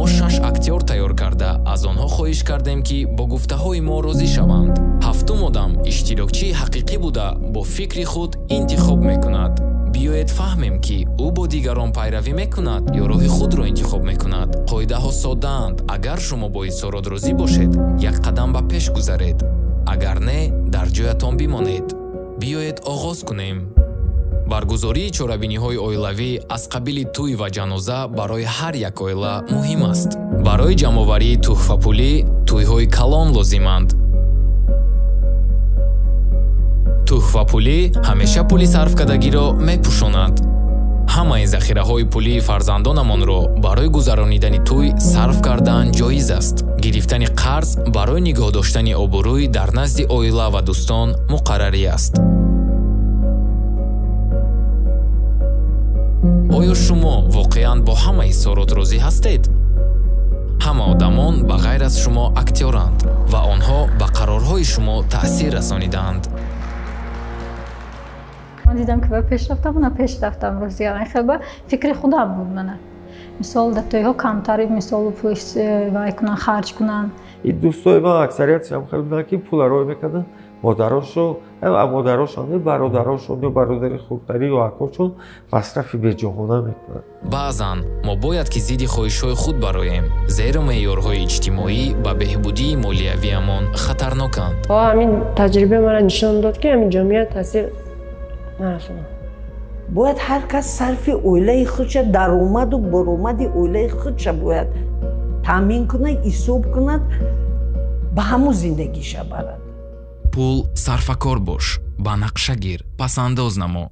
Мо 6 актёр тайёр карда, аз онҳо хоҳиш кардем, ки бо гуфтаҳои мо розӣ шаванд. Ҳафтум одам иштирокчии ҳақиқӣ буда, бо фикри худ интихоб мекунад. Биёед фаҳмем, ки ӯ бо дигарон пайравӣ мекунад ё роҳи худро интихоб мекунад. Қоидаҳо соддаанд. Агар шумо бо изҳорот розӣ бошед, як қадам ба пеш гузаред. Агар не, дар ҷоятон бимонед. Биёед оғоз кунем. Баргузории чорабиниҳои оилавӣ аз қабили тӯй ва ҷаноза барои ҳар як оила муҳим аст. Барои ҷамъоварии тӯҳфапулӣ тӯйҳои калон лозиманд. Тӯҳфапулӣ ҳамеша пули сарфкардагиро мепӯшонад. Ҳамаи захираҳои пулии фарзандонамонро барои гузаронидани тӯй сарф кардан ҷоиз аст. Гирифтани қарз барои нигоҳ доштани обрӯй дар назди оила ва дӯстон муқаррарӣ аст. Оё шумо воқеан бо ҳама изҳорот розӣ ҳастед? Ҳама одамон ба ғайр аз шумо актёранд ва онҳо ба қарорҳои шумо таъсир расонидаанд. Ман дидам, ки ба пеш рафтам, мана пеш рафтам, ростига хел ба фикри худам буд мана. Мисол, дар тӯйҳо камтари мисол пул вай кунанд, харҷ кунанд. Ин дӯстои ман аксариятшам хел буданд, ки пула рой мекарданд модарошо, модарошон, бародарошон ё бародари хурдтарӣ ё акошон масрафи беҷоҳона мекунанд. Баъзан мо бояд ки зидди хоҳишҳои худ бароем, зеро меъёрҳои иҷтимоӣ ба беҳбудии молиявиамон хатарноканд. Ҳамин таҷриба мара нишон дод, ки ҳамин ҷомеа таъсир нарасонад. Бояд ҳар кас сарфи оилаи худша, даромаду баромади оилаи худша бояд таъмин кунад, ҳисоб кунад, ба ҳамун зиндагиша барад. Пул сарфакор бош, ба нақша гир, пасандоз намо.